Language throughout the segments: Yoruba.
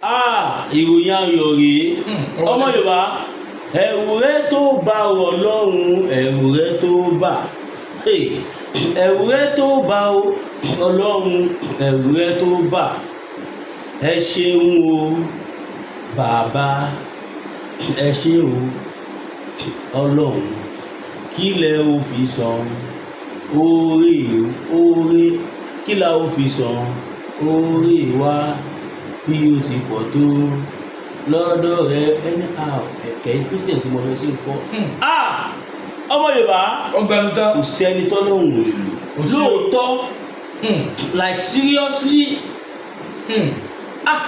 Ah, ìròyìn ayọ̀ rèé. Ọmọ Yorùbá, ẹ̀rù rẹ tó bá Ọlọ́run, ẹ̀rù rẹ tó bá, ẹ̀rù rẹ tó bá Ọlọ́run, ẹ̀rù rẹ tó bá. Ẹ ṣeun o bàbá, ẹ ṣe o Ọlọ́run. Kí lẹ ó fi san oore oore? Kí la ó fi san oore wa bí ó ti pọ̀ tó lọ́dọ̀ rẹ? Anyhow, ẹ̀kẹ́ Christian tí mo fẹ́ sí nǹkan. Ah, ọmọ Yorùbá, Ọgbẹnu tán. Kò sẹ́ni tọ́lọ́hún ò lè lò. Kò sí. Lóòótọ́, like seriously, ah,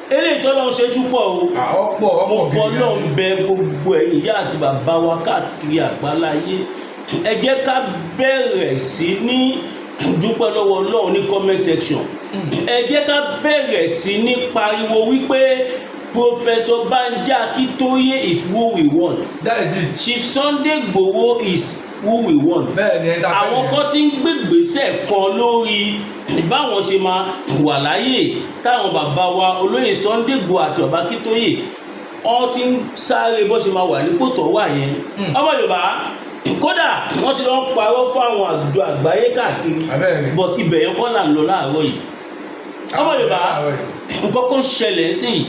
eléyìí tọ́lọ́hún ṣe túpọ̀ o. Ọ̀pọ̀ ọ̀pọ̀. Mo fọlọ́run bẹ gbogbo ẹ̀yin ìyá àti bàbá wa káàkiri àgbáláyé, ẹ jẹ́ ká bẹ̀rẹ̀ sí ní dúpẹ́ lọ́wọ́ Ọlọ́run ní comment section. Ẹ jẹ́ ká bẹ̀rẹ̀ sí ní pariwo wípé Professor Banji Akintoye is who we want. That is it. Chief Sunday Igboho is who we want. Bẹ́ẹ̀ ni, ẹ ta fẹ́ Àwọn yẹn. kan tí ń gbégbèsè kan lórí báwọn ṣe máa wà láyè táwọn bàbá wa olóyè Sunday Igboho àti bàbá Akíntóyè, wọ́n ti ń sáré bó ṣe máa wà nípò tó wà yẹn. Ọmọ Yorùbá, kódà wọ́n ti lọ ń parọ́ fún àwọn àjọ àgbáyé káàkiri. Abẹ́rẹ́. But ibẹ̀ yẹn kọ́ là ń lọ láàárọ̀ yìí. Ọmọ Yorùbá, nǹkan kan ṣẹlẹ̀ sí i.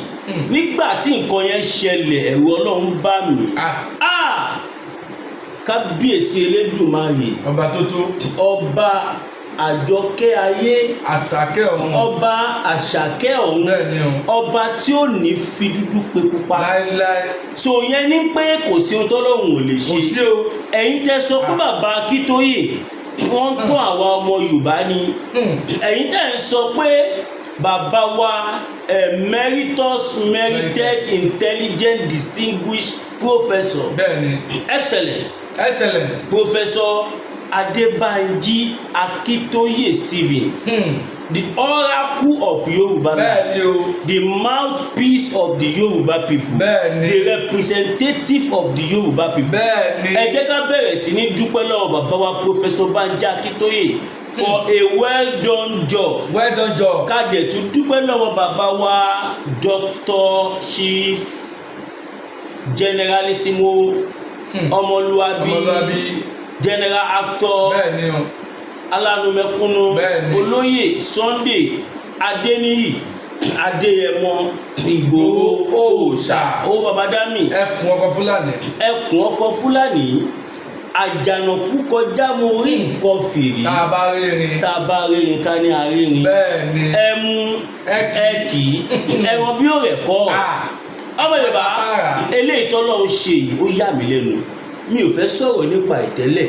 Nígbà tí nǹkan yẹn ṣẹlẹ̀, ẹ̀rù Ọlọ́run bá mi. Ah, kábíyèsí Elédùmarè! Ọba tó tó. Ọba àjọkẹ́ ayé. Àṣàkẹ́ ọ̀run. Ọba àṣàkẹ́ ọ̀run. Bẹ́ẹ̀ ni o. Ọba tí ò ní fi dúdú pe pupa. Láéláé. So yẹn ní pé kò sí ohun tọ́lọ́run ò lè Kò ṣe. sí o. Ẹ̀yin tẹ́ sọ pé bàbá Akíntóyè, wọ́n ń tún àwa ọmọ Yorùbá ni, ẹ̀yin tẹ́ ń sọ pé bàbá wa emeritus, merited, intelligent, distinguished professor, Bẹ́ẹ̀ ni. excellent Excellence. Professor Adébánjí Akíntóyè Stephen, the oracle of Yorùbá land, Bẹ́ẹ̀ ni o. the mouthpiece of the Yorùbá people, Bẹ́ẹ̀ ni. the representative of the Yorùbá people, Bẹ́ẹ̀ ni. ẹ jẹ́ ká bẹ̀rẹ̀ sí ní dúpẹ́ lọ́wọ́ bàbá wa Professor Banji Akíntóyè for a well done job. Well done job. Ká dẹ̀ tún dúpẹ́ lọ́wọ́ bàbá wa Dr. Chief Generalissimo, Ọmọlúwàbí, Ọmọlúwàbí. general actor, Bẹ́ẹ̀ ni o. alánumẹkúnú, Bẹ́ẹ̀ ni. olóyè Sunday Adéníyì Adéyẹmọ Ìgbòho Òòṣà, owó baba dami. Ẹkùn ọkọ Fúlàní. Ẹkùn ọkọ Fúlàní, àjànàkú kọjá mo rí nǹkan fìrí. Tá a bá rí irin. Tá a bá rírin, ká ní arírin. Bẹ́ẹ̀ ni. Ẹmu. Ẹkì. Ẹkì ẹran bí ó rẹ̀ kọ́. Ọmọ Yorùbá, Pátápárà. eléyìí tọ́lọ́run ṣe yìí, ó yà mí lẹ́nu. Mi ò fẹ́ sọ̀rọ̀ nípa ìtẹ́lẹ̀,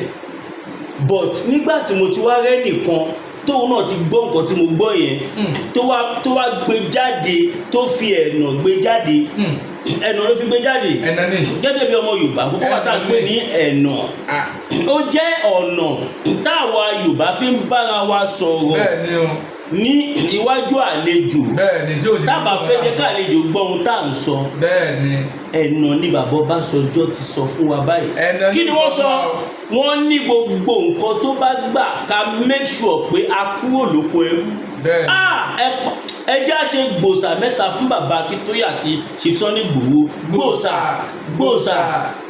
but nígbà tí mo ti wá rẹ́ nìkan tóun náà ti gbọ́ nǹkan tí mo gbọ́ yẹn, tó wá gbé jáde, tó fi ẹ̀nà gbé jáde, ẹ̀nà ló fi gbé jáde. Ẹ̀nà ni. Gẹ́gẹ́ bí ọmọ Yorùbá, kókó wà tá à ń pè ní ẹ̀nà, ó jẹ́ ọ̀nà táwa Yorùbá fi ń bára wa sọ̀rọ̀ Bẹ́ẹ̀ ni o. ní iwájú àlejò. Bẹ́ẹ̀ ni, tí o sì. Tábà fẹ́ jẹ́ káàlejò gbọ́ ohun tá à ń sọ. Bẹ́ẹ̀ ni. Ẹ̀nà ni bàbá Ọbásanjọ́ ti sọ fún wa báyìí. Ẹ̀nà Kí ni wọ́n sọ? sọ fún wa. Wọ́n ní gbogbo nǹkan tó bá gbà ká make sure pé a kúrò lóko ẹrú. Bẹ́ẹ̀ ni. Ah, ẹ jẹ́ á ṣe gbòòsà mẹ́ta fún bàbá Akíntóyè àti Chief Sunday Igboho. Gbòòsà, gbòòsà,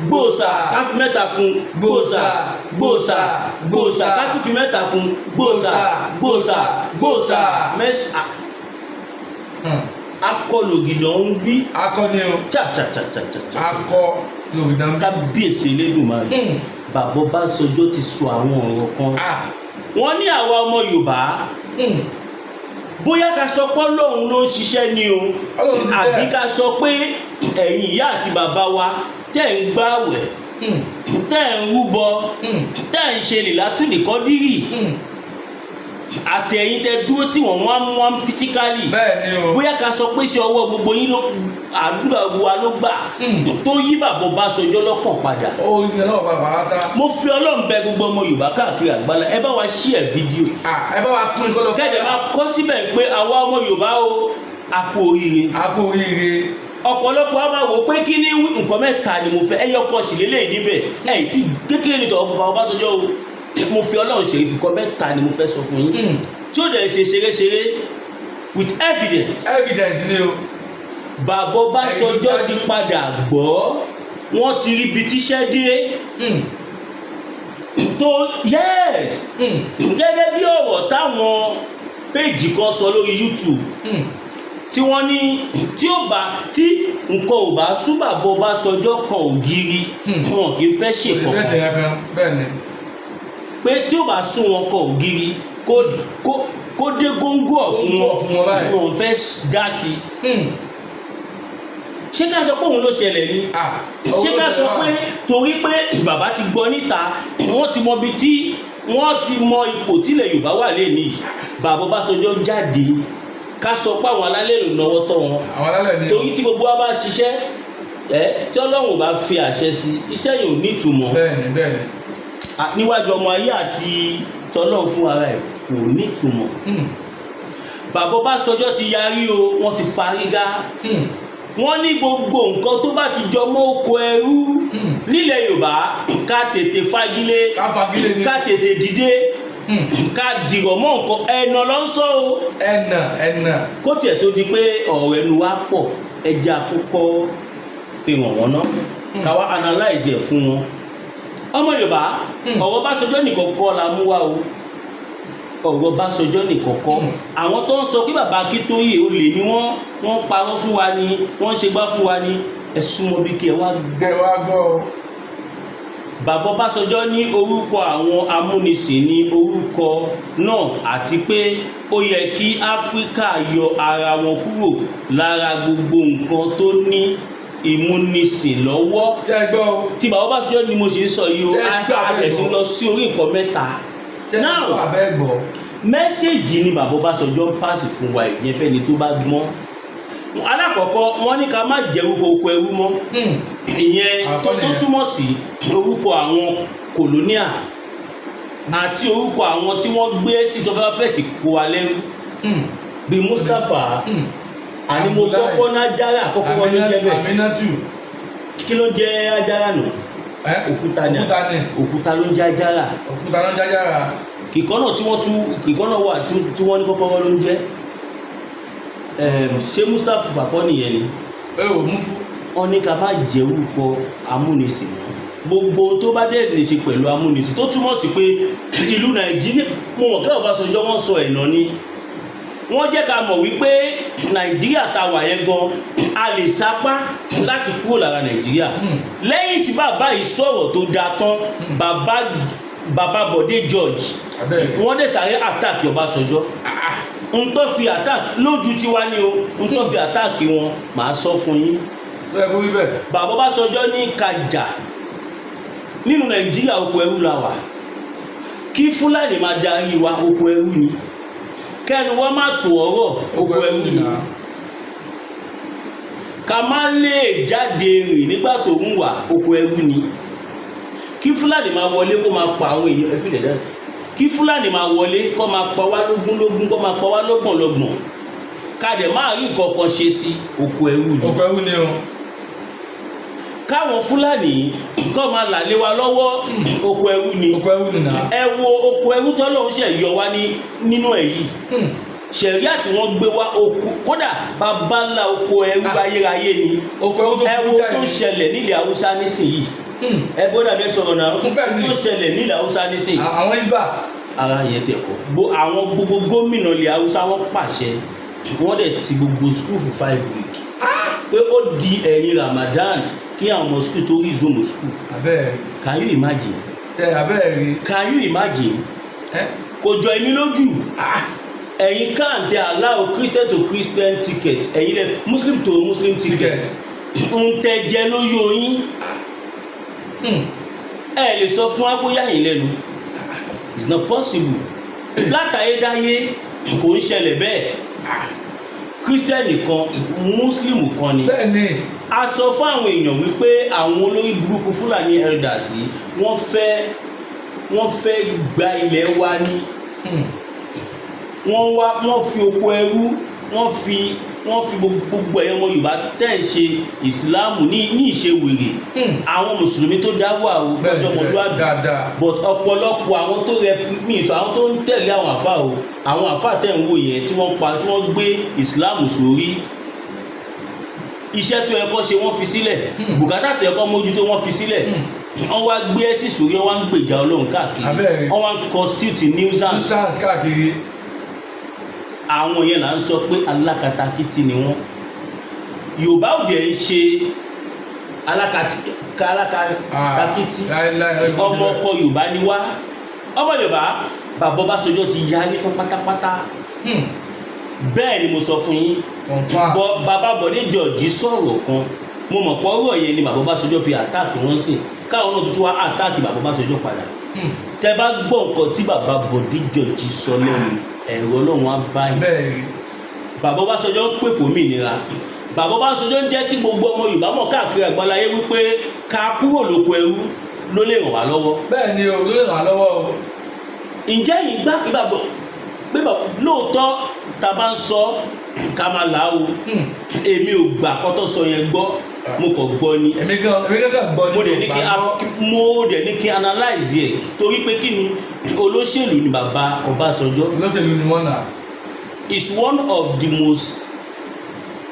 gbòòsà! Ká fi mẹ́ta kún. Gbòòsà, gbòòsà, gbòòsà! Ká tún fi mẹ́ta kún. Gbòòsà, gbòòsà, gbòòsà! Mẹ́sà. Akọlògìdàn ń bí. Akọni o. Cha cha cha cha cha cha! Akọ lògìdàn. Kábíyèsí Elédùmarè! Bàbá Ọbásanjọ́ ti sọ àwọn ọ̀rọ̀ kan. Wọ́n ní àwa ọmọ Yorùbá, bóyá ká sọ pé Ọlọ́run ló ń ṣiṣẹ́ ni o, Ọlọ́run ti ṣe. àbí ká sọ pé ẹ̀yin ìyá àti bàbá wa tẹ́ ń gbààwẹ̀, tẹ́ ń rúbọ, tẹ́ ń ṣe lìlátùnìkọ́dírì, àtẹ̀yìn tẹ́ dúró tí wọ́n wá mú wá physically, Bẹ́ẹ̀ ni o. bóyá ká sọ pé ṣe ọwọ́ gbogbo yín ló, àdúrà gbogbo wa ló gbà tó yí bàbá Ọbásanjọ́ lọ́kàn padà. Ó yín náà bàbá ta. Mo fi Ọlọ́run bẹ̀ gbogbo ọmọ Yorùbá káàkiri àgbálá, ẹ bá wa share fídíò yìí. Ah, ẹ bá wa pín kọ́lọ́. Kẹ́dẹ̀ máa kọ́ síbẹ̀ pé àwa ọmọ Yorùbá o, a kú oríire. A kú oríire. Ọ̀pọ̀lọpọ̀ a máa wò pé kí ní nǹkan mẹ́ta ni mo fẹ́, ẹyọ kan sì lélẹ̀ níbẹ̀ ẹ̀ tí kékeré ní tọ̀wọ́ bàbá Ọbásanjọ́ o. Mo fi Ọlọ́run ṣe ìfikọ́ mẹ́ta ni mo fẹ́ sọ fún yín, tí ó dẹ̀ ṣe ṣeré-ṣeré. With evidence. Evidence ni o. Bàbá Ọbásanjọ́ ti padà gbọ́, wọ́n ti rí ibi tíṣẹ́ dé tó, yes, gẹ́gẹ́ bí ọ̀rọ̀ táwọn péjì kan sọ lórí YouTube tí wọ́n ní tí ó bá tí nǹkan ò bá sú bàbá Ọbásanjọ́ kan ògiri, wọn kì í fẹ́ ṣe Kò lè fẹ́ ṣe kankan. yẹn kan, bẹ́ẹ̀ ni. Pé tí ó bá sún wọn kan ògiri, kó dé góńgó ọ̀fun Góńgó ọ̀fun wọn báyìí. wọn fẹ́ dá sí i. Ṣé ká sọ pé òun ló ṣẹlẹ̀ ni? Ah, Ṣé ká sọ pé torí pé bàbá ti gbọ́ níta, wọ́n ti mọ ibi tí wọ́n ti mọ ipò tílẹ̀ Yorùbá wà lẹ́nu yìí, bàbá Ọbásanjọ́ jáde, ká sọ pé àwọn alálẹ̀ ló náwó tọ́ wọn? Àwọn alálẹ̀ ni o. Torí tí gbogbo wa bá ṣiṣẹ́ ẹ, tí Ọlọ́run ò bá fi àṣẹ sí, iṣẹ́ yìí ò ní ìtumọ̀. Bẹ́ẹ̀ ni, bẹ́ẹ̀ ni. Níwájú ọmọ ayé àti tọlọ́run fún ara ẹ̀, kò ní ìtumọ̀. Bàbá Ọbásanjọ́ ti yarí o, wọ́n ti fárígá. Wọ́n ní gbogbo nǹkan tó bá ti jọ mọ́ oko ẹrú nílẹ̀ Yorùbá, ká tètè fagilé. Ká fagilé ni. Ká tètè dìde, ká dìrọ̀ mọ́ nǹkan ẹ̀nà ló ń sọ o. Ẹnà ẹnà. Kó tiẹ̀ tó di pé ọ̀rọ̀ ẹnu wa pọ̀, ẹjẹ́ àkọ́kọ́ fi hàn wọ́n ná, ká wá analyze ẹ̀ fún wọn. Ọmọ Yorùbá, ọ̀rọ̀ Ọbásanjọ́ nìkan kọ́ la mú wá o. Ọ̀rọ̀ Ọbásanjọ́ nìkan kọ́. Àwọn tó ń sọ pé bàbá Akíntóyè olè ni wọ́n, wọ́n parọ́ fún wa ni, wọ́n ń ṣe gbá fún wa ni. Ẹ súnmọ́ bí kí ẹ wá gbọ́. Ẹ wá gbọ́ o. Bàbá Ọbásanjọ́ ní orúkọ àwọn amúnisìn ní orúkọ náà, àti pé ó yẹ kí Áfíríkà yọ ara wọn kúrò lára gbogbo nǹkan tó ní ìmúnisìn lọ́wọ́. Ṣé ẹ gbọ́ o? Tí bàbá Ọbásanjọ́ ni mo ṣe ń sọ yìí o. Ṣé ẹ ti gbọ́ A abẹ́ dẹ̀ ṣe gbọ́? lọ sí orí nǹkan mẹ́ta. Ṣé ẹ ti Now, gbọ́ abẹ́ gbọ́? message ni bàbá Ọbásanjọ́ ń pàṣẹ fún wa. Ìyẹn fẹ́ni tó bá gbọ́n. Alákọ̀ọ́kọ́, wọ́n ní ká má jẹ́ orúkọ oko ẹrú mọ́. Ìyẹn tó Àkọ́kọ́ tó nìyẹn. túmọ̀ sí orúkọ àwọn colonial àti orúkọ àwọn tí wọ́n gbé sí tó fẹ́ fẹ̀sì kó wa lẹ́rú, bíi Mustapha. Àní mo Abdullahi. kọ́kọ́ nájára àkọ́kọ́ wọn ló jẹ́ bẹ́ẹ̀. Aminatu. Kí ló ń jẹ́ ajára nù? Ẹ? Òkúta ni. Òkúta ni. Òkúta ló ń jẹ́ ajára. Òkúta ló ń jájára. Kìkọ́nà tí wọ́n tú kìkọ́nà wà tí wọ́n ní kọ́kọ́rọ́ ló ń jẹ́. Ṣé Mustapha kọ́ nìyẹn ni? Ẹ ò mú fún. Wọ́n ní ká má jẹ́ orúkọ amúnisìn mọ́, gbogbo tó bá dẹ̀ lè ṣe pẹ̀lú amúnisìn, tó túmọ̀ sí pé ìlú Nàìjíríà, mo mọ̀ kí Ọbásanjọ́ wọ́n sọ ẹ̀nà ni, wọ́n jẹ́ ká mọ̀ wípé Nàìjíríà ta wà yẹn gan, a lè sapá láti kúrò lára Nàìjíríà. Lẹ́yìn tí bàbá yìí sọ̀rọ̀ tó dáa tán, bàbá Bọ̀dé George, Abẹ́rẹ́. wọ́n dẹ̀ sáré attack Ọbásanjọ́. N tó fi attack lójú tiwa ni o, n tó fi attack wọn, màá sọ fún yín. Ṣé ẹ kó wí bẹ́ẹ̀? Bàbá Ọbásanjọ́ ní kájà nínú Nàìjíríà, oko ẹrú la wà. Kí Fúlàní máa darí wa, oko ẹrú ni. Kẹ́nu wọ́n má tó ọ̀rọ̀, oko ẹrú ni. Ká má lè jáde rìn nígbà tó ń wà, oko ẹrú ni. Kí Fúlàní máa wọlé kó máa pa àwọn èèyàn, ẹ fi lè dáná, kí Fúlàní máa wọlé kó máa pa wá lógún lógún, kó máa pa wá lọ́gbọ̀n lọ́gbọ̀n, ká dẹ̀ máa rí nǹkan kan ṣe sí, oko ẹrú ni. Oko ẹrú ni o. Káwọn Fúlàní kọ́ máa là lé wa lọ́wọ́, oko ẹrú ni. Oko ẹrú ni nà. Ẹ wo oko ẹrú tọ́lọ́run ṣe yọ wá ní nínú ẹ̀ yìí, ṣẹ̀ríà tí wọ́n gbé wá, oko kódà bàbá ńlá oko ẹrú ayérayé ni. Oko ẹrú tó Ẹ kú wo jáde. tó ṣẹlẹ̀ nílẹ̀ Haúsá nísìnyìí. Ẹ gbọ́dọ̀ bẹ sọ̀rọ̀ náà. Bẹ́ẹ̀ ni. Tó ṣẹlẹ̀ nílẹ̀ Haúsá nísìnyìí. Àwọn Isba. Ara yẹn tiẹ̀ kọ́ bó, àwọn gbogbo gómìnà ilẹ̀ Haúsá, wọ́n pàṣẹ, wọ́n dẹ̀ ti gbogbo school for 5 week, pé ó di ẹ̀yìn Ramadan kí àwọn ọmọ school tó resume school. Abẹ́rẹ́. Can you imagine? Ṣe abẹ́rẹ́ rí? Can you imagine? Ẹ. Kò jọ èmi lójú. Ẹ̀yin káàntẹ́ allow Christian to Christian ticket, ẹ̀yin lẹ Muslim to Muslim ticket, ń tẹ́ jẹ lóyún oyin. Ẹ lè sọ fún wa bóyá yín lẹ́nu, it's not possible. Látàyédáyé kò ń ṣẹlẹ̀ bẹ́ẹ̀. Christian kan, Muslim kan ni. Bẹ́ẹ̀ ni. A sọ fún àwọn èèyàn wípé àwọn olórí burúkú Fúlàní elders yìí, wọ́n fẹ́ gba ilẹ̀ wa ní. Wọ́n wá, wọ́n fi oko ẹrú, wọ́n fi Wọ́n fi gbogbo ẹ̀yọ́ ọmọ Yorùbá tẹ̀ ń ṣe Ìsìláàmù ní ìṣe wèrè. Àwọn mùsùlùmí tó dá wà o, lọ́jọ́ ọmọlúwàbí. But ọ̀pọ̀lọpọ̀ àwọn tó rẹ mí sọ, àwọn tó ń tẹ̀lé àwọn àfa o, àwọn àfa tẹ̀ ń wò yẹn tí wọ́n pa, tí wọ́n gbé Ìsìláàmù sórí, iṣẹ́ tó yẹ kó ṣe, wọ́n fi sílẹ̀. Bùkátà tó yẹ kó mójútó, wọ́n fi sílẹ̀. Wọ́n wá gbé ẹ̀sìn sórí, wọ́n wá ń gbèjà Ọlọ́run káàkiri. Wọ́n wá ń constitute nuisance. Nuisance káàkiri. Àwọn yẹn là ń sọ pé alákatakítí ni wọ́n. Yorùbá ò dẹ̀ ń ṣe alákatakítí. Láíláí. Ọmọ ọkọ Yorùbá ni wá, ọmọ Yorùbá. Bàbá Ọbásanjọ́ ti yarí tán pátápátá. Bẹ́ẹ̀ ni mo sọ fún yín. Confirm. Bọ bàbá Bọ̀dé George sọ̀rọ̀ kan, mo mọ̀ pé ọ̀rọ̀ yẹn ni bàbá Ọbásanjọ́ fi attack wọ́n sìn, káwọn náà tuntun wá attack bàbá Ọbásanjọ́ padà. Tẹ bá gbọ́ nǹkan tí bàbá Bọ̀dé George sọ lẹ́nu, ẹ̀rọ Ọlọ́run á bá yín. Bàbá Ọbásanjọ́ ń pè fún òmìnira. Bàbá Ọbásanjọ́ ń jẹ́ kí gbogbo ọmọ Yorùbá mọ̀ káàkiri àgbáláyé wípé ká kúrò lóko ẹrú ló lè ràn wá lọ́wọ́. Bẹ́ẹ̀ ni o, ló lè ràn án lọ́wọ́ o. Ǹjẹ́ yìí gbà kí bàbá pé bàbá lóòótọ́ tá a bá ń sọ ká máa là á o? Èmi ò gbà kọ́tọ́ sọ yẹn gbọ́, mo kàn gbọ́ ni. Èmi gan gbọ́ ni. Mo dẹ̀ ní kí mo dẹ̀ ní kí analyze ẹ̀, torí pé kí ni, olóṣèlú ni bàbá Ọbásanjọ́. Olóṣèlú ni wọ́n nà. Is one of the most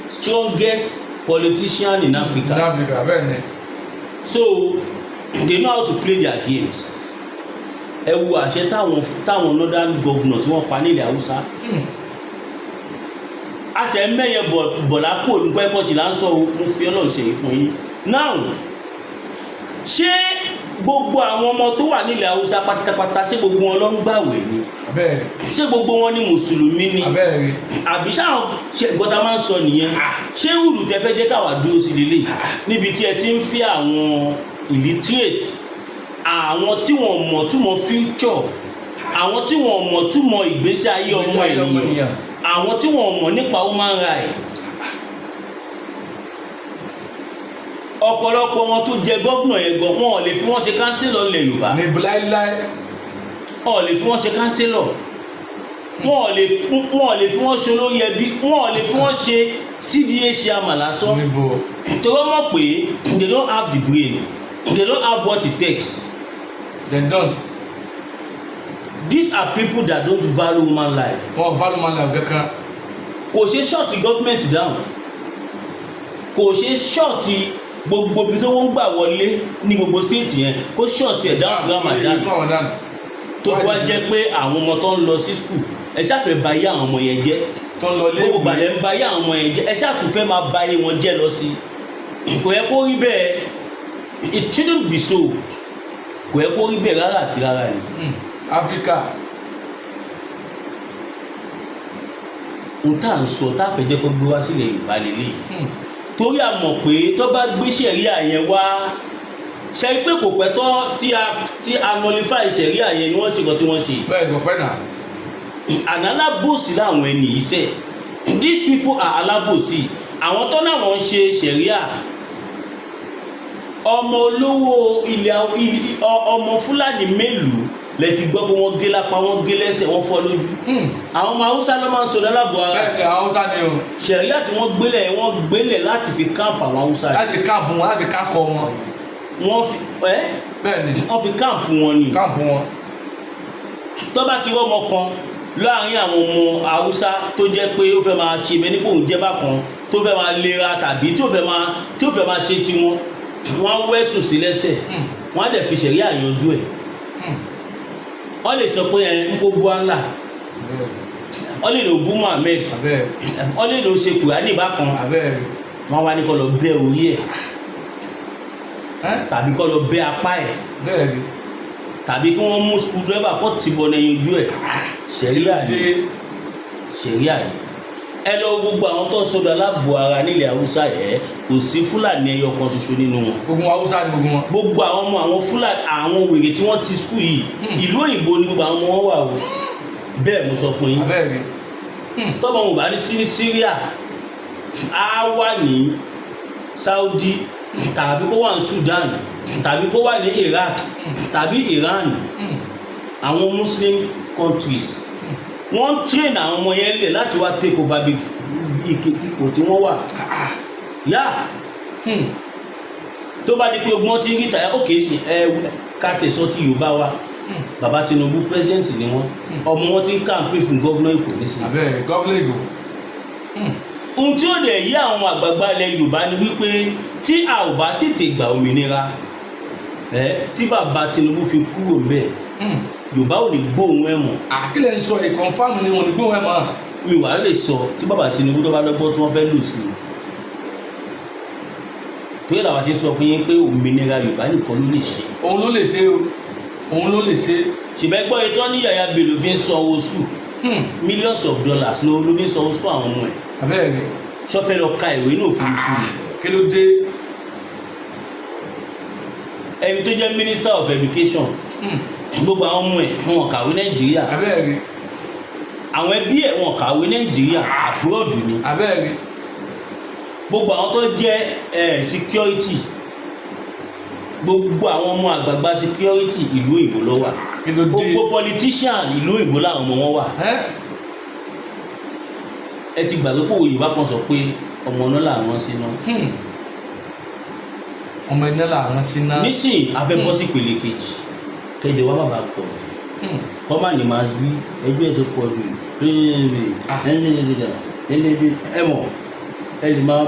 strongest politician in Africa. Ní Africa, bẹ́ẹ̀ ni. So they know how to play their games. Ẹ wo àṣẹ táwọn northern governor tí wọ́n pa nílẹ̀ Haúsá. Àṣẹ mẹ́yẹ bọ̀lápò nípa ẹ̀kọ́ sí là ń sọ o. Mo fi Ọlọ́run ṣe èyí fún yín now. Ṣé gbogbo àwọn ọmọ tó wà nílẹ̀ Haúsá pátápátá, ṣé gbogbo wọn ló ń gbàwẹ̀ ni? Ṣé gbogbo wọn ní mùsùlùmí ni? Àbí sáwọn ṣe gbọ́dọ̀ máa ń sọ nìyẹn? Ṣé rúdù tẹ fẹ́ jẹ́ káwa dúró sí lélẹ̀ níbi tí ẹ ti ń fi àwọn illiterate, àwọn tí wọ́n mọ̀ túmọ̀ future, àwọn tí wọ́n mọ̀ túmọ̀ ìgbésí ayé ọmọ ènìyàn, àwọn tí wọ́n mọ̀ nípa human rights? Ọ̀pọ̀lọpọ̀ wọn tó jẹ governor yẹn gan, wọn ò lè fi wọ́n ṣe councillor ilẹ̀ Yorùbá. Ní láíláí. Wọn ò lè fi wọ́n ṣe councillor, wọn ò lè fi wọ́n ṣe olórí ẹbí, wọn ò lè fi wọ́n ṣe CDA chairman lásán. Níbo? Torí wọ́n mọ̀ pé they don't have the brain, they don't have what it takes. They don't. These are people that don't value human life. Wọn value man life kankan. Kò ṣe shut government down, kò ṣe shut gbogbo ibi tó wọ́n gbà wọlé ní gbogbo state yẹn, kó shut ẹ̀ down fún Ramadan. Ramadan. Tó fi wá jẹ́ pé àwọn ọmọ tó ń lọ sí school, ẹ ṣàfẹ́ bà ayé àwọn ọmọ yẹn jẹ́. Tó ń lọ lé. Gbogbo gbàlẹ̀ ń ba ayé àwọn ọmọ yẹn jẹ́, ẹ ṣàtúnfẹ́ máa ba ayé wọn jẹ́ lọ sí. Kò yẹ kó rí bẹ́ẹ̀. It shouldn't be so. Kò yẹ kó rí bẹ́ẹ̀ rárá àti rárá ni. Áfíríkà. Ohun tá à ń sọ tá a fẹ́ jẹ́ kó gbé wá sílẹ̀ Yorùbá lélẹ́yìí, torí a mọ̀ pé tó bá gbé ṣẹ̀ríà yẹn wá, ṣe pé kò pẹ́ tọ́ tí a nullify ṣẹ̀ríà yẹn ni wọ́n ṣe kan tí wọ́n ṣe. Bẹ́ẹ̀, kò pẹ́ náà. Àná alábòsí làwọn ẹni yìí sẹ̀. These people are alábòsí. Àwọn tó náà wọ́n ń ṣe ṣẹ̀ríà, ọmọ olówó ilẹ̀, ọmọ Fúlàní mélòó lẹ ti gbọ́ pé wọ́n gé lápá, wọ́n gé lẹ́sẹ̀, wọ́n fọ́ lójú? Àwọn ọmọ Haúsá ló máa ń sọdọ̀ aláàbò ara. Bẹ́ẹ̀ ni, àwọn Haúsá ni o. Ṣẹ̀ríà tí wọ́n gbélẹ̀, wọ́n gbélẹ̀ láti fi camp àwọn Haúsá yìí. Láti camp wọn, láti kákọ wọn. Wọ́n fi ẹ́ Bẹ́ẹ̀ ni. Wọ́n fi camp wọn ni. Camp wọn. Tó bá ti rọ́mọ kan láàrin àwọn ọmọ Haúsá tó jẹ́ pé ó fẹ́ máa ṣe bẹ́ẹ̀ nípò òun jẹ́ bákan, tó fẹ́ máa lera tàbí tí ó fẹ́ máa ṣe tiwọn, wọ́n á wẹ́sùn sí lẹ́sẹ̀. Wọ́n á dẹ̀ fi ṣẹ̀ríà yanjú ẹ̀. Wọ́n lè sọ pé ẹ ń kó bú Allah, wọ́n lè lò bú Muhammed, wọ́n lè lò ṣe Kùránì bákan. Wọ́n wá ní kó lọ bẹ́ orí ẹ̀ tàbí kó lọ bẹ́ apá ẹ̀ tàbí kí wọ́n mú screwdriver kó tìbọn ẹyin ojú ẹ̀. Ṣẹ̀ríà ni. Ṣẹ̀ríà ni. Ẹ lọ gbogbo àwọn tó ń sọdọ̀ aláàbò ara nílẹ̀ Haúsá ẹ̀, kò sí Fúlàní ẹyọ kan ṣoṣo nínú wọn. Gbogbo Haúsá ni gbogbo wọn. Gbogbo àwọn ọmọ àwọn Fúlàní, àwọn wèrè tí wọ́n ti school yìí, ìlú òyìnbó ni gbogbo àwọn ọmọ wọn wà o. Bẹ́ẹ̀ mo sọ fún yín. Tọ́mọ wọn bá ní sí ní Syria, á wà ní Saudi tàbí kó wà ní Sudan tàbí kó wà ní Iraq tàbí Iran. Àwọn Muslim countries, wọ́n ń train àwọn ọmọ yẹn lẹ̀ láti wá take over bí ipò tí wọ́n wà yá. Tó bá di pé ogun wọn ti ń rí tàyà òkè sí ẹ, ká tẹ̀sọ́ tí Yorùbá wa, bàbá Tinubu, president ni wọ́n, ọmọ wọn ti ń campaign fún governor Èkó nísìnyí. Abẹ́ governor Èkó. Ohun tí ó dẹ̀ yí àwọn àgbààgbà ilẹ̀ Yorùbá ni wípé tí a ò bá tètè gbà òmìnira ẹ, tí bàbá Tinubu fi kúrò ńbẹ̀, Yorùbá ò ní gbóhùn ẹ̀ mọ́. Àkílẹ̀ ń sọ ìkọ̀nfàmù ni wọn ní gbóhùn ẹ̀ mọ́. Mi wàá lè sọ tí bàbá Tinubu tó bá lọ́gbọ́n tí wọ́n fẹ́ lò sí i, torí làwọn ṣe sọ fún yín pé òmìnira Yorùbá nìkan ló lè ṣe. Òun ló lè ṣe o, òun ló lè ṣe. Ṣùgbọ́n gbọ́ ètò ní Yàyà Bello fi ń san owó school, millions of dollars ló fi ń san owó school àwọn ọmọ ẹ̀. Abẹ́rẹ́ rí. Sọfẹ́ lọ ka ìwé ní òfurufú ni? Kí ló dé? Ẹni tó jẹ́ minister of education, gbogbo àwọn ọmọ ẹ̀, wọn kàwé Nàìjíríà. Abẹ́rẹ́ rí. Àwọn ẹbí ẹ̀, wọn kàwé Nàìjíríà, abroad ni. Abẹ́rẹ́ rí. Gbogbo àwọn tó jẹ́ security, gbogbo àwọn ọmọ àgbààgbà security, ìlú òyìnbó ló wà. Kí ló dé? Gbogbo politician, ìlú òyìnbó làwọn ọmọ wọn wà. Ẹ́. Ẹ ti gbàgbé pé Yorùbá kan sọ pé ọmọ náà làwọn sí náà. Ọmọ iná làwọn sí náà. Nísìnyí, a fẹ́ bọ́ sí ìpele kejì, kẹjọ wa má bàa pọ̀ jù, kọ́ má ní máa wí ẹjọ́ ẹ̀ ṣe pọ̀ jù. Ẹ mọ̀, ẹ lè máa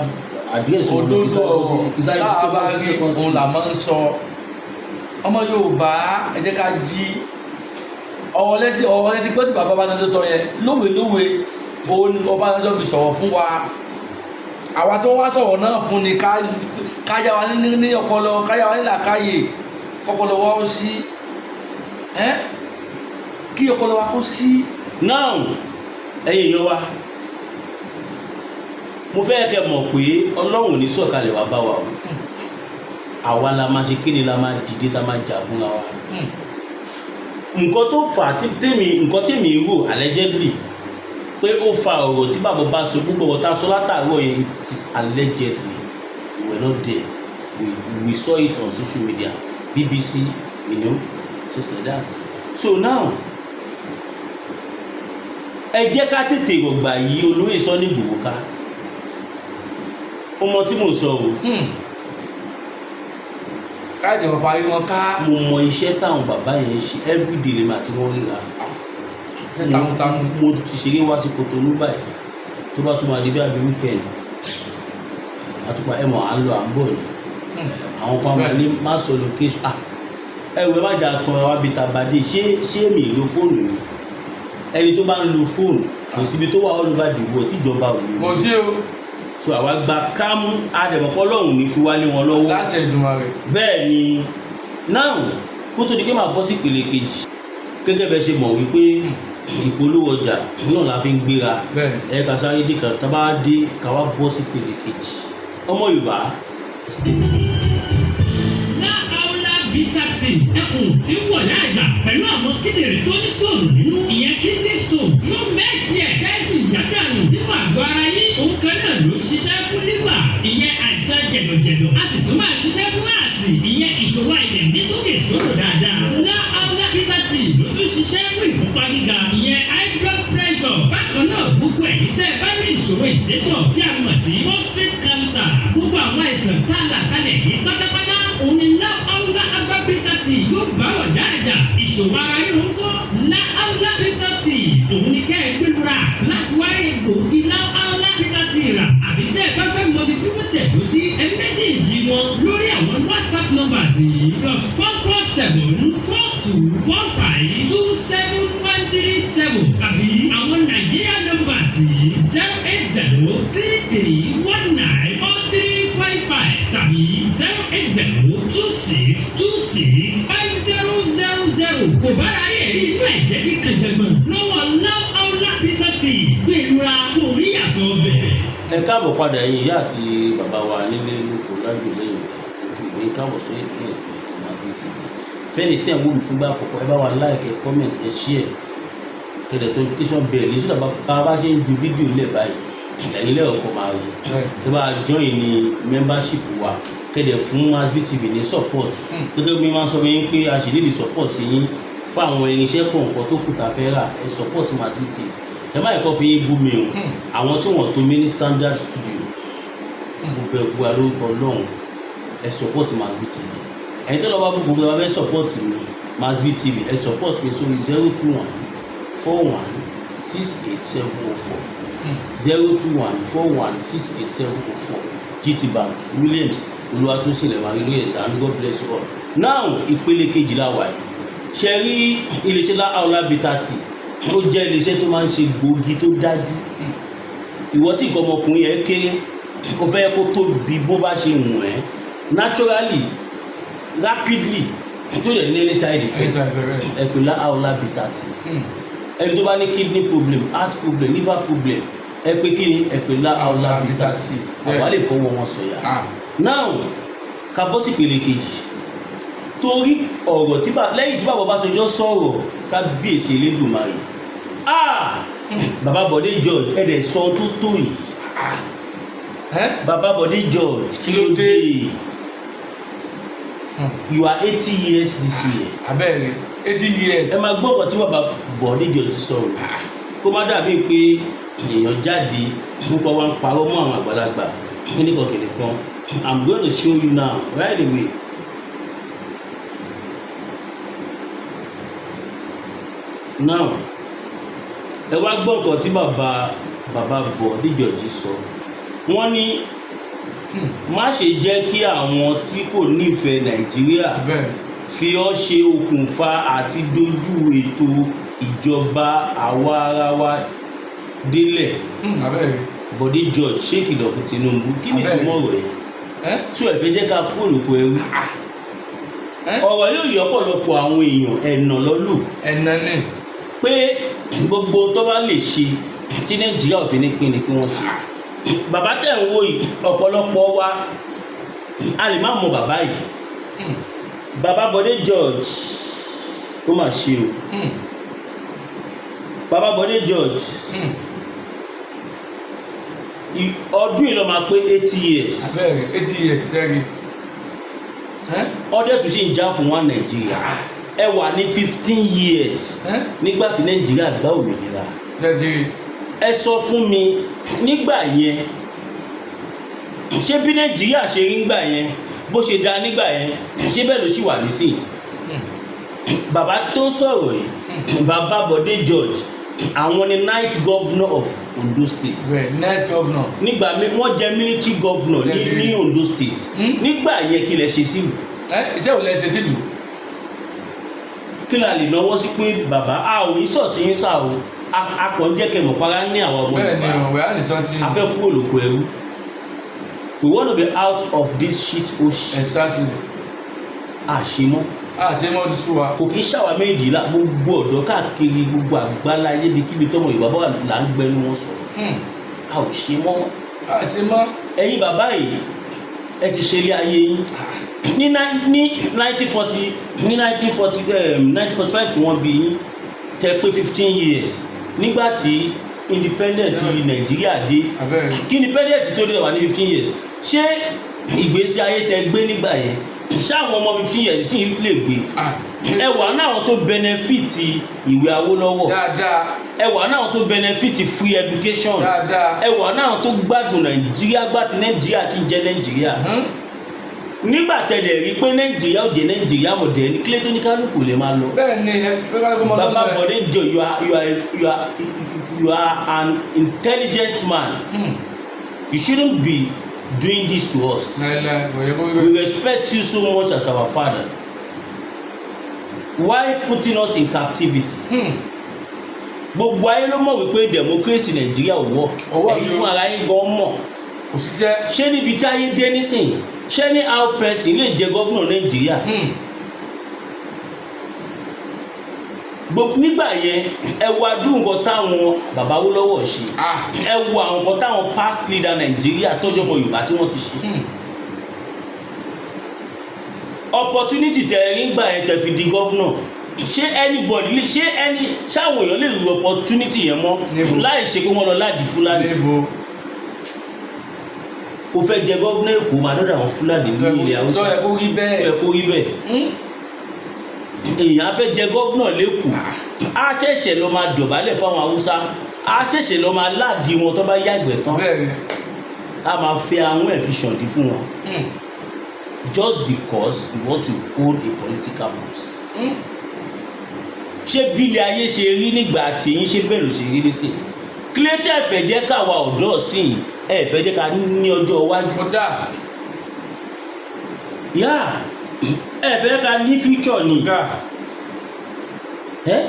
àdírẹ́sì wọn lọ. Òdodo ọ̀rọ̀ tá a bá rí òun là máa ń sọ. Ọmọ Yorùbá, ẹ jẹ́ ká jí. Ọ̀rọ̀ lẹ́tí gbọ́ tí bàbá Ọbásanjọ́ sọ yẹn lówe lówe, òun ni Ọbásanjọ́ fi sọ̀rọ̀ fún wa. Àwa tó wá sọ̀rọ̀ náà fún ni ká yá wa ní ọpọlọ, ká yá wa ní làákàyè, kọ́pọlọ wa ó sí ẹ́, kí ọpọlọ wa kó sí. Now, ẹ̀yin èèyàn wa, mo fẹ́ kẹ́ mọ̀ pé Ọlọ́run ò ní sọ̀kalẹ̀ wá bá wa o. Àwa la máa ṣe kíni, la máa dìde, tá máa jà fúnra wa. Nǹkan tó fà á tí tèmi, nǹkan tèmi rò allegedly pé ó fa ọ̀rọ̀ tí bàbá bá sọ, gbogbo ọ̀rọ̀ tá a sọ látàárọ̀ yẹn, it is allegedly. We were not there. We saw it on social media, BBC, things like that. So now, ẹ jẹ́ ká tètè rọ̀gbà yí olóyè Sunday Igboho ká. Ó mọ tí mò ń sọ o. Káyọ̀dé wọn parí wọn ká. Mo mọ iṣẹ́ táwọn bàbá yẹn ṣe everyday lèmi àti wọn ríra. Ṣe takuntakun. Mo ti ṣeré wá sí Kotonu báyìí, tó bá tún máa di bí àbí weekend, àtúpà ẹ mọ̀, à ń lọ à ń bọ̀ ni. Àwọn kan máa ní má sọ location. Ah, ẹ wẹ, má jà tán wa bí tabadé. Ṣé mi lo fóònù ni? Ẹni tó bá ń lo fóònù, kò síbi tó wà all over the world tíjọba ò ní. Kò sí o. So àwa gba kámú, àdẹ̀mọ̀pọ̀ Ọlọ́run ní fi wálé wọn lọ́wọ́. Láṣẹ Èdùmàrè. Bẹ́ẹ̀ ni. Now, kó tó di pé màá bọ́ sí ìpele kejì, gẹ́gẹ́ bẹ́ẹ̀ ṣe mọ̀ wípé ìpolówó ọjà náà la fi ń gbéra. Bẹ́ẹ̀ni. Ẹ ká sáré dé kan, tá a bá dé, ká wá bọ́ sí ìpele kejì. Ọmọ Yorùbá, stay tuned. Láàúlá bitter tea, ẹkùn tí ń wọ̀ láàjà pẹ̀lú àwọn kíndìnrín tó ní stone nínú, ìyẹn kidney stone, yóò mẹ́tì ẹ̀ kẹ́sì yàtànù nínú àgọ́ ara yín. Òun kan náà ló ṣiṣẹ́ fún liver, ìyẹn àìsàn jẹ̀dọ̀jẹ̀dọ̀, a sì tún máa ṣiṣẹ́ fún heart, ìyẹn ìṣòro àìlèmí sókè sódò dáadáa. Láàúlá bitter tea ló tún ṣiṣẹ́ fún ìfúnpá gíga, ìyẹn high blood pressure. Bákan náà, gbogbo ẹ̀yin tẹ́ ẹ bá ní ìṣòro ìsétọ̀ tí a mọ̀ sí prostate cancer, gbogbo àwọn àìsàn tá a là kalẹ̀ yìí pátápátá, òun ni Láàúlá herbal bitter tea yóò bá wọ̀ yáàjà. Ìṣòro ara ríro ń kọ́? Láàúlá bitter tea, òun ni kẹ́ ẹ gbẹlura láti wáyé gbòógì Láàúlá bitter tea rà, àbí tẹ́ ẹ bá fẹ́ mọ ibi tí wọ́n tẹ̀dó sí, ẹ message wọn lórí àwọn WhatsApp numbers yìí: +44 7424 527137, tàbí àwọn Nàìjíríà numbers yìí: 08033194355 tàbí 08026265000. Kò bára rí ẹ̀rí inú ẹ̀jẹ̀ tí kan jẹ̀gbọ̀n lọ́wọ́ Láàúlá bitter tea, gbẹ̀lura kò rí yàtọ̀ ọbẹ̀. Ẹ káàbọ̀ padà, ẹ̀yin ìyá àti bàbá wa nílé lóko lájò lẹ́yìn òkè ìgbé. Káàbọ̀ sí ètò Masbi TV. Fẹ́ni tẹ̀ ń wò mí fúngbà àkọ́kọ́, ẹ bá wa like, ẹ comment, ẹ share, tẹ̀lé notification bell ní sọ́dọ̀. Bá bá ṣe ń ju fídíò lẹ̀ báyìí, ẹ̀yin lẹ́ọ̀kọ́ máa rí. Ẹ bá join ní membership wa, kẹ́dẹ̀ fún Masbi TV ní support. Gẹ́gẹ́ bí wọ́n sọ fún yín pé a sì nílò support yín fún àwọn irinṣẹ́ kọ̀ọ̀kan tó kù tá a fẹ́ rà. Ẹ support Masbi TV. Ẹ má yẹ kó fi yín bú mi o. Àwọn tí wọ́n tó mi ní Standard Studio, mo bẹ̀ gbogbo alórúkọ Ọlọ́run, ẹ support Masbi TV. Ẹ̀yin tó lọ bá gbogbo ẹ bá fẹ́ support mi, Masbi TV, ẹ support mi sórí 0214168704, 0214168704, GT Bank, Williams Olúwatósìn lẹ́wọ̀n lóye. And God bless you all. Now, ìpele kejìlá wà yìí. Ṣe rí iléeṣẹ́ Láàlá Bitter Tea, ó jẹ́ iléeṣẹ́ tó máa ń ṣe gbòógì tó dájú. Ìwọ tí nǹkan ọmọkùnrin yẹn kéré, kò fẹ́ kó tóbi bó bá ṣe wù ẹ́, naturally, rapidly, tó yẹ ní any side effect, ẹ pè Láàlá Bitter Tea. Ẹni tó bá ní kidney problem, heart problem, liver problem, ẹ pé kí ni? Ẹ pè Láàlá Bitter Tea. Àwa lè fọwọ́ wọn sọ̀yà. Now, ká bọ́ sí ìpele kejì, torí ọ̀rọ̀ tí lẹ́yìn tí bàbá Ọbásanjọ́ sọ̀rọ̀, kábíyèsí Elédùmarè, ah, bàbá Bọ̀dé George, ẹ̀ dẹ̀ sọ tó tó yìí. Bàbá Bọ̀dé George, kí ló dé? You are 80 years this year. Abẹ́rẹ́ 80 years. Ẹ máa gbọ́ ọ̀rọ̀ tí bàbá Bọ̀dé George sọ̀rọ̀, kó má dàbí pé èèyàn jáde nípa wa ń parọ́ mọ́ àwọn àgbàlagbà kíníkan kìnìkan. I'm going to show you now right away. Now, ẹ wá gbọ́ nǹkan tí bàbá Bọ̀dé George sọ. Wọ́n ní má ṣe jẹ́ kí àwọn tí kò nífẹ̀ẹ́ Nàìjíríà fi ọ́ ṣe okùnfà àti dojú ètò ìjọba àwa ara wa délẹ̀. Bọ̀dé George ṣèkìlọ̀ fún Tinubu. Kí ni ìtumọ̀ ọ̀rọ̀ yìí? Tí ẹ fẹ́ jẹ́ ká kúrò lóko ẹrú, ọ̀rọ̀ yóò yọ ọ̀pọ̀lọpọ̀ àwọn èèyàn ẹ̀nà lọ́lù. Ẹ̀nà ni. Pé gbogbo tó bá lè ṣe tí Nàìjíríà ò fi ní pín ni kí wọ́n ṣe. Bàbá tẹ̀ ń wo yìí, ọ̀pọ̀lọpọ̀ wa a lè má mọ bàbá yìí. Bàbá Bọ̀dé George, ó mà ṣe o. Bàbá Bọ̀dé George, ọdún yìí ló máa pé 80 years. Abẹ́rẹ́ 80 years sẹ́rí. Ọdẹ tún sì ń já fún wa Nàìjíríà. Ẹ wà ní 15 years nígbà tí Nàìjíríà gbà òmìnira. Ẹ sọ fún mi, nígbà yẹn, ṣé bí Nàìjíríà ṣe rí nígbà yẹn, bó ṣe dáa nígbà yẹn, ṣé bẹ́ẹ̀ ló ṣì wà nísìnyí? Bàbá tó ń sọ̀rọ̀ yìí, bàbá Bọ̀dé George, àwọn ni ninth governor of Ondo State. Bẹ́ẹ̀, ninth governor. Nígbà wọ́n jẹ́ military governor ní Ondo State. Nígbà yẹn, kí lẹ ṣe sílùú? Iṣẹ́ ò lẹ ṣe sílùú? Kí la lè náwó sí pé bàbá a ò ní sọ̀ tí ń sà o, a kàn ń jẹ́ kẹ́ mọ̀ para ní àwọn ọmọ Yorùbá. Ọ̀wẹ́ á lè sọ tí. A fẹ́ kúrò lóko ẹrú. We want to be out of this shit oh shit. Àṣemọ́. Àṣẹ mọ́, ti sú wa. Kò kí ń ṣàwà méjìlá, gbogbo ọ̀dọ́ káàkiri gbogbo àgbáláyé, ibikíbi tọmọ Yorùbá bá wà, là ń gbẹnu wọn sọ̀rọ̀. A ò ṣe mọ́. Àṣẹ mọ́. Ẹ̀yin bàbá yìí, ẹ ti ṣe ilé ayé yín ní 1940, ní 1940, 1945 tí wọ́n bí yín, tẹ pé 15 years nígbà tí independent Nàìjíríà dé. Kí independent tó dé, wà ní 15 years. Ṣé ìgbésí ayé tẹ gbé nígbà yẹn, ṣáwọn ọmọ 15 years sì lè gbé? Ẹ wà náà tó benefit ìwé Awólọ́wọ̀. Ẹ wà náà tó benefit free education. Ẹ wà náà tó gbádùn Nàìjíríà gbà tí Nàìjíríà ti ń jẹ́ Nàìjíríà. Nígbà tẹ̀lé rí pé Nàìjíríà ò jẹ́ Nàìjíríà mọ̀ dẹ̀ ní kílé tó ní kálukú lè máa lọ. Bẹ́ẹ̀ ni, ẹ fẹ́ kálukú máa lọ. Bàbá Bọ̀dé George, you are an intelligent man. You shouldn't be doing this to us. Láíláí, kò yẹ kó rí We bẹ́ẹ̀. respect you so much as our father. Why putting us in captivity? Gbogbo ayé ló mọ̀ wípé democracy Nàìjíríà ò work. Ò work Ẹ̀yin o. fún ara yín gan mọ̀. Kò ṣiṣẹ́. Ṣé níbi tí ayé dé nísìnyí, ṣé ní how person lè jẹ gómìnà Nàìjíríà? Gbogbo nígbà yẹn, ẹ wo adúrú nǹkan táwọn bàbá Awólọ́wọ̀ ṣe. Ẹ wo àwọn nǹkan táwọn past leader Nàìjíríà tọ́jú ọmọ Yorùbá tí wọ́n ti ṣe. Opportunity tẹ ẹ nígbà yẹn tẹ fi di governor, ṣé anybody lè ṣé any ṣáwọn èèyàn lè ru opportunity yẹn mọ́? Níbo? Láì ṣe pé wọ́n lọ láàdì Fúlàní. Níbo? Kò fẹ́ jẹ governor Èkó, máa dọ́dọ̀ àwọn Fúlàní ní ilẹ̀ Haúsá. Tó yẹ kó rí Tó bẹ́ẹ̀. yẹ kó rí bẹ́ẹ̀? Èèyàn á fẹ́ jẹ governor lẹ́kọ̀ọ́, á ṣẹ̀ṣẹ̀ lọ máa dọ̀bálẹ̀ fáwọn Haúsá. A ṣẹ̀ṣẹ̀ lọ máa láàdí wọn tó bá yàgbẹ́ tán. Bẹ́ẹ̀ ni. A máa fi àwọn ẹ̀ fi ṣàǹdí fún wọn just because you want to hold a political post. Ṣé bílẹ̀ ayé ṣe rí nígbà tí yín, ṣe bẹ́ẹ̀ ló ṣe rí nísìnyí? Kílẹ̀tẹ̀ fẹ́ jẹ́ káwa ọ̀dọ́ sí i, ẹ fẹ́ jẹ́ ká ní ọjọ́ iwájú. Kódà. Yá, ẹ fẹ́ ká ní future ni. Kódà. Ẹ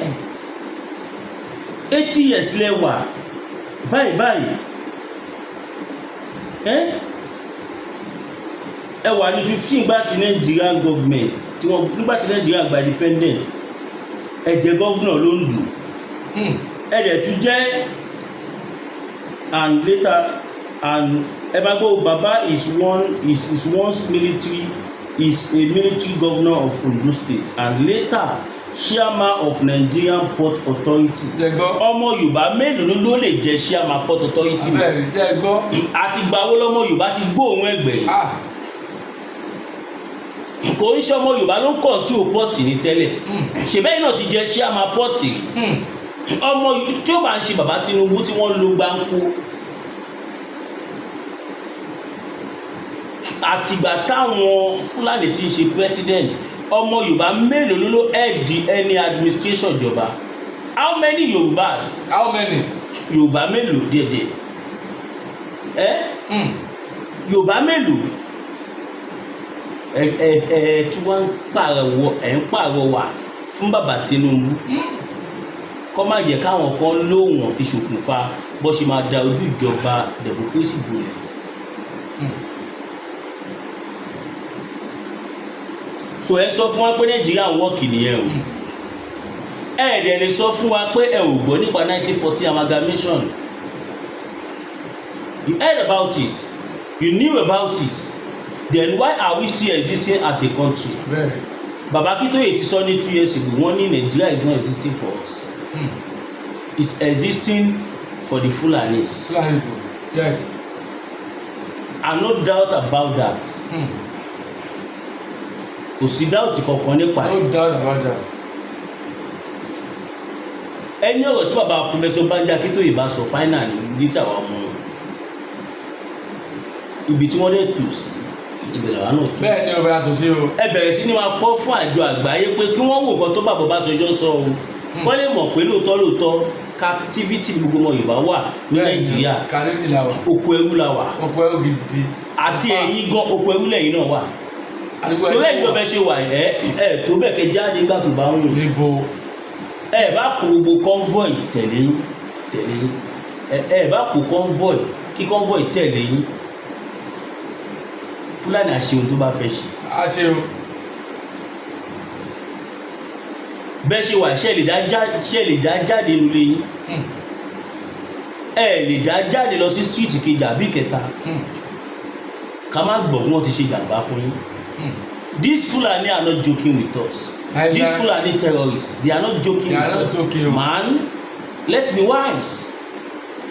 80 years lẹ wà báyìí báyìí. Ẹ wà ní 15 gbà tí Nigerian government tí wọ́n, nígbà tí Nigeria gba independent, ẹ jẹ́ governor l'Óńdó. Ẹ dẹ̀ tún jẹ́ and later and ẹ bá gbọ́, baba is once military, is a military governor of Ondo State and later chairman of Nigerian Port Authority. Jẹ́ gbọ́. Ọmọ Yorùbá mélòó ló lè jẹ́ chairman Port Authority? Abẹ́rẹ́ jẹ́ gbọ́. Àti gbàwó lọmọ Yorùbá ti gbóòórùn ẹgbẹ́ yìí? Ah. Kò ń ṣe ọmọ Yorùbá ló ń control port ní tẹ́lẹ̀. Ṣèbẹ́yìn náà ti jẹ́ chairman port rí. Ọmọ tí ó bá ń ṣe bàbá Tinubu tí wọ́n lo gbáǹkó, àtìgbà táwọn Fúlàní ti ń ṣe president, ọmọ Yorùbá mélòó ló head any administration ìjọba? How many Yorùbás? How many? Yorùbá mélòó dédé ẹ? Yorùbá mélòó? Ẹ tí wọ́n ń pàrọwọ, ẹ ń pàrọwà fún bàbá Tinubu kọ́ má jẹ́ káwọn kan lóhùn fi ṣokùnfà bó ṣe máa da ojú ìjọba democracy bolẹ̀. So ẹ sọ fún wa pé Nàìjíríà ń work nìyẹn o. Ẹ dẹ̀ lè sọ fún wa pé ẹ ò gbọ́ nípa 1914 amalgamation. You heard about it, you knew about it, then why are we still existing as a country? Bẹ́ẹ̀. Baba Akintoye ti sọ ní 2 years ago, wọ́n ní Nigeria is not existing for us, it's existing for the Fulanis. Fúlàní people, yes. And no doubt about that. Kò sí doubt kankan nípa ẹ̀. No doubt about that. Ẹni ọ̀rọ̀ tí baba Professor Banji Akintoye bá sọ, final ní létí àwọn ọmọ wọn. Ibi tí wọ́n dẹ̀ tò sí, ibẹ̀ làwọn náà tò sí. Bẹ́ẹ̀ ni, o bẹ̀rẹ̀ àtúnṣe o. Ẹ bẹ̀rẹ̀ sí ni máa kọ́ fún àjọ àgbáyé pé kí wọ́n wò nǹkan tó bàbá Ọbásanjọ́ sọ o, kọ́ lè mọ̀ pé lóòótọ́ lóòótọ́ captivity ni gbogbo ọmọ Yorùbá wà ní Nàìjíríà. Captivity la wà. Oko ẹrú la wà. Oko ẹrú gidi. Àti ẹ̀yin gan, oko ẹrú lẹ́yìn náà wà. Àdúgbò. Torí ẹ̀yin gan bẹ́ẹ̀ ṣe wà, ẹ tó bẹ́ẹ̀ kẹ́ jáde nígbà tó bá ń wù. Níbo? Ẹ bá kó gbogbo convoy tẹ̀lé yín, tẹ̀lé yín. Ẹ bá kó convoy, kí convoy tẹ̀lé yín, Fúlàní àṣehun tó bá fẹ́ ṣe. A ṣe o. Bẹ́ẹ̀ ṣe wà, ṣe lè dá jáde nílé yín? Ẹ lè dá jáde lọ sí street kejì àbí kẹta. Ká má gbọ́ bí wọ́n ti ṣe jàǹbá fún yín. These Fulani are not joking with us. Láíláí. These Fulani terrorists, they are not joking They are with not us. joking o. Man, let me wise.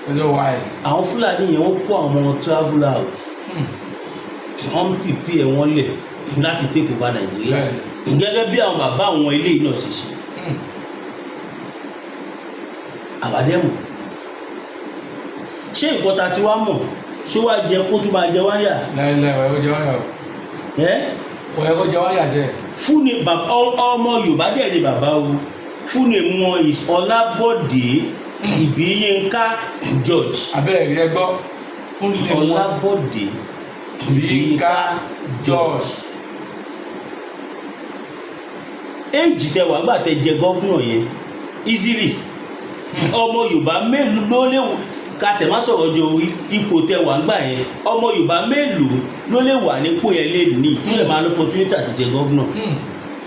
Ọjọ́ wise. Àwọn Fulani yẹn, wọ́n kó àwọn ọmọ travel out. Wọ́n ń prepare wọ́n lẹ̀ láti take over Nàìjíríà gẹ́gẹ́ bí àwọn bàbá àwọn eléyìí náà ṣe ṣe. Àbádẹ́mọ̀, ṣé nǹkan ta ti wá mọ̀, ṣé wàá jẹ kó tún máa jẹ wáyà? Láíláí, ọ̀yẹ́ kó jẹ wáyà o. Ẹ́. Kò yẹ kó jẹ wáyà sẹ́. Fún ni bàbá ọmọ Yorùbá dẹ̀ ni bàbá o. Fún ni wọn is Ọlábọ̀dé Ìbíyínká George. Abẹ́rẹ́ rí ẹ gbọ́ fún ilé wọn. Ọlábọ̀dé. Ìbíyínká George. Éèjì tẹ wàá gbà tẹ jẹ governor yẹn easily, ọmọ Yorùbá mélòó ló lè ká tẹ̀ má sọ̀rọ̀ jọ orí ipò tẹ wàá gbà yẹn, ọmọ Yorùbá mélòó ló lè wà nípò yẹn lè ní tó lè máa lọ opportunity àti jẹ governor,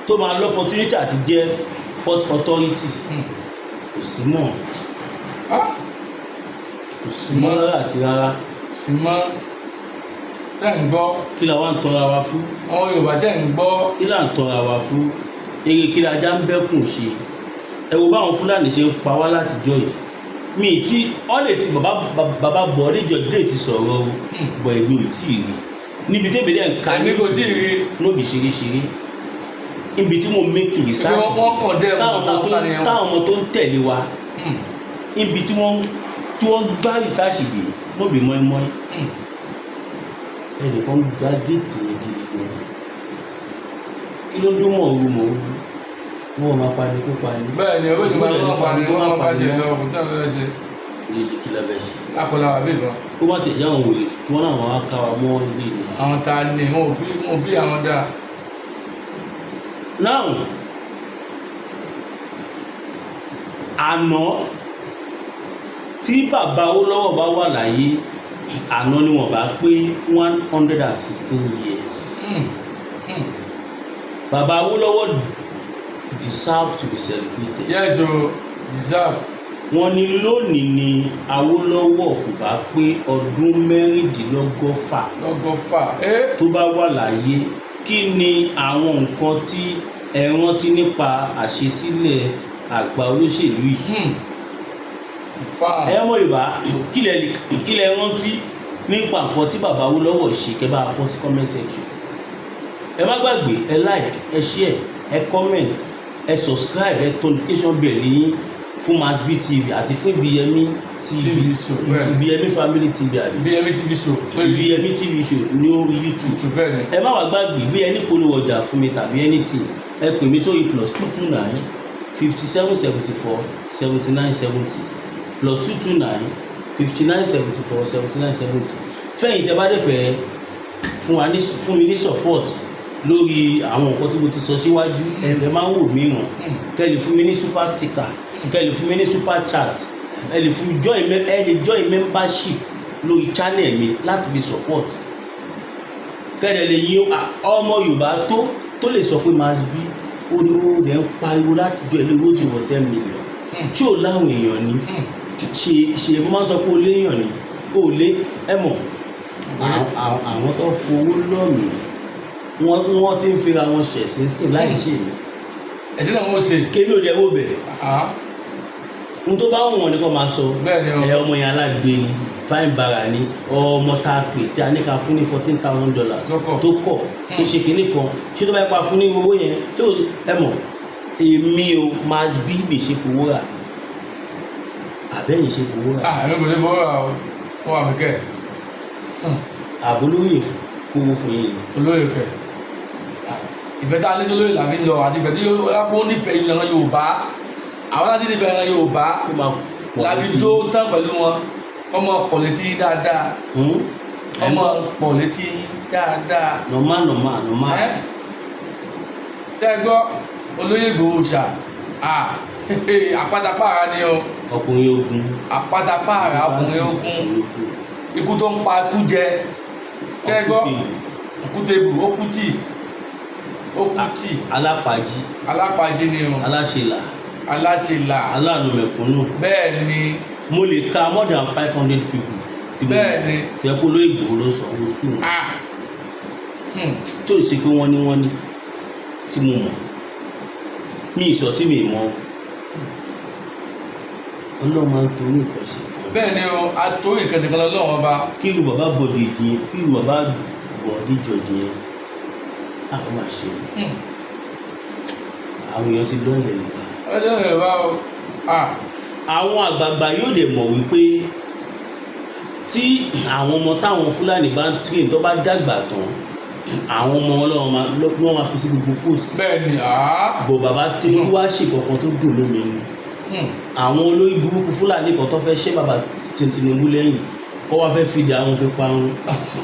tó máa lọ opportunity àti jẹ port authority? Kò sí mọ́. Ah. Kò sí mọ́ rárá àti rárá. Sì mọ́ tẹ́ ń gbọ́. Kí la wá ń tọra wa fún? Ọmọ Yorùbá tẹ́ ń gbọ́. Kí là ń tọra wa fún? Eré kí la já ń bẹ́kùn ṣe? Ẹ wo báwọn Fúlàní ṣe ń pa wá látijọ́ yìí. Mi tí ọ lè ti bàbá bàbá Bọ̀dé George ti sọ̀rọ̀ o, bọ̀ èmi ò tí ì rí níbi tẹ́bi dẹ̀ ń ka. Èmi kò tí ì rí. Nóbì ṣeréṣeré níbi tí mo make research. Wọ́n condemn táwọn ọmọ tó Fúlàní yẹn. Táwọn ọmọ tó ń tẹ̀lé wa, níbi tí wọ́n Tí wọ́n gbá research dé, no be mọ́ínmọ́ín. Ẹnìkan gba géètì yẹn gidi gan. Kí ló ń dún mọ̀ọ́rú mọ̀ọ́rú? Wọ́n máa pani kó pani. Bẹ́ẹ̀ ni, owó ìgbà wọn pa ni wọ́n máa bá tiẹ̀ lọ, kò tán lọ́wọ́ ṣe. Ilé kí la fẹ́ ṣe? Akọlà wà bí ìbọn. Kó má tẹ̀ jẹ́ àwọn òye tí wọ́n náà wọ́n á ká wa mọ́ ilé ni. Àwọn ta ni wọn ò bí àwọn dáa. Now, àná tí bàbá Awólọ́wọ̀ bá wà láyé, àná ni wọ́n bá pé 116 years. Bàbá Awólọ́wọ̀ deserve to be celebrated. Yes o, deserve. Wọ́n ní lónìí ni Awólọ́wọ̀ kò bá pé ọdún 196 Lọ́gọ́fà ẹ́. tó bá wà láyé. Kí ni àwọn nǹkan tí ẹ rántí nípa àṣesílẹ̀ àgbà olóṣèlú yìí? Fa. Ẹ mọ̀ Yorùbá, kí lẹ rántí nípa nǹkan tí bàbá Awólọ́wọ̀ ṣe? Kẹ́ bá kọ sí comment section. Ẹ má gbàgbé, ẹ like, ẹ share, ẹ comment, ẹ subscribe, ẹ turn notification bell yín fún Masbi TV àti fún Ibiyemi TV. TV show, bẹ́ẹ̀. Ibiyemi Family TV, àbí? Ibiyemi TV show. Ibiyemi TV show ní orí YouTube. YouTube, bẹ́ẹ̀ ni. Ẹ má wàá gbàgbé, bí ẹni polówó ọjà fún mi tàbí anything, ẹ pè mí sórí +229 57 74 79 70, +229 59 74 79 70. Fẹ́yìn tẹ́ bá dẹ̀ fẹ́ fún wa ní, fún mi ní support lórí àwọn nǹkan tí mo ti sọ síwájú, ẹ máa ń wò mí ràn. Kẹ́ lè fún mi ní super sticker, kẹ́ lè fún mi ní super chat, ẹ lè fún mi join, ẹ lè join membership lórí channel mi láti fi support. Kẹ́lẹ̀ lè yí ọmọ Yorùbá tó lè sọ pé Masbi ó ní ó rẹ̀ ń pariwo láti jọ ilé owó tí wọ́n 10 million tí ò láwọn èèyàn ni. Ṣe ṣe mo máa ń sọ pé ó léèyàn ni, ó lé ẹ mọ̀, àwọn tó fowó lọ́mìí, wọ́n ti ń fira wọn ṣẹ̀sín sìn láì ṣe mí. Ẹ̀sìn náà wọ́n ṣe. Kébí ò dẹ̀ wò bẹ̀. Ah, Ohun tó bá wù wọ́n ni kò máa sọ. Bẹ́ẹ̀ ni o. Ẹ ọmọ yẹn alágbe ni, fine bara ni, ọmọ tá a pè tí a ní ká fún ní $14,000 Tó kọ̀. tó kọ̀, tó ṣe kinní kan, ṣé tó bá yẹ pa fún ní owó yẹn tí ó ẹ mọ̀, èmi ò máa bí mi ṣe fowó rà, àbẹ́yìn ṣe fowó rà. Ah, èmi kò ní fowó rà o, wọ́n wà mí kẹ́. Àbólóyè kówó fún yín ni? Olóyè kẹ̀. Ah, ìfẹ́ tá a lé sí olóyè làbí lọ, àti ìfẹ́ tí ó nífẹ̀ẹ́ ìran Yorùbá, àwọn láti nífẹ̀ẹ́ ìran Yorùbá Kó máa pọ̀ làbí létí. tó tán pẹ̀lú wọn, ọmọ pọ̀ létí dáadáa. Hmm? Ọmọ pọ̀ létí dáadáa. Normal, normal, normal. Ẹ́, ṣé ẹ gbọ́ olóyè Ìgbòho ṣá? Ah, àpátápàrà ni o. Ọkùnrin ogun. Àpátápàrà, ọkùnrin ogun, ikú tó ń pa ikú jẹ. Ṣé ẹ gbọ́ òkútebù, ó kú tì, ó kú tì. Alápàájí. Alápàájí ni o. Aláṣelà. Aláṣelà. Aláàánú mẹ̀kúnnù. Bẹ́ẹ̀ ni. Mo lè ka more than 500 people tí mo Bẹ́ẹ̀ ni. tẹ́ kó lóye Ìgbòho ló sọ owó school Ah, tí ò ṣe pé wọ́n ní tí mo mọ̀ ní ìsọ̀ tí mi mọ̀. Ọlọ́run máa ń torí nǹkan ṣe kan. Bẹ́ẹ̀ ni o, àtòrí ìkẹsìkan lọ́wọ́ ọba. Kí irú bàbá Bọ̀dé jiyẹn, kí irú bàbá Bọ̀dé George yẹn, àwọn máa ṣe o. Àwọn èèyàn ti lọ́ọ̀lẹ̀ Yorùbá. Ọjọ́ Yorùbá o, ah. Àwọn àgbààgbà yóò lè mọ̀ wípé tí àwọn ọmọ táwọn Fúlàní bá ń train, tó bá dàgbà tán, àwọn ọmọ ọlọ́run wọ́n máa fi sí gbogbo post. Bẹ́ẹ̀ ni, ah. Bò bàbá Tinubu wá ṣe kankan tó dùn lómi ni. Àwọn olórí burúkú Fúlàní kan tó fẹ́ ṣe bàbá Tinubu lẹ́yìn kọ́ wá fẹ́ fi dà àwọn fi parun,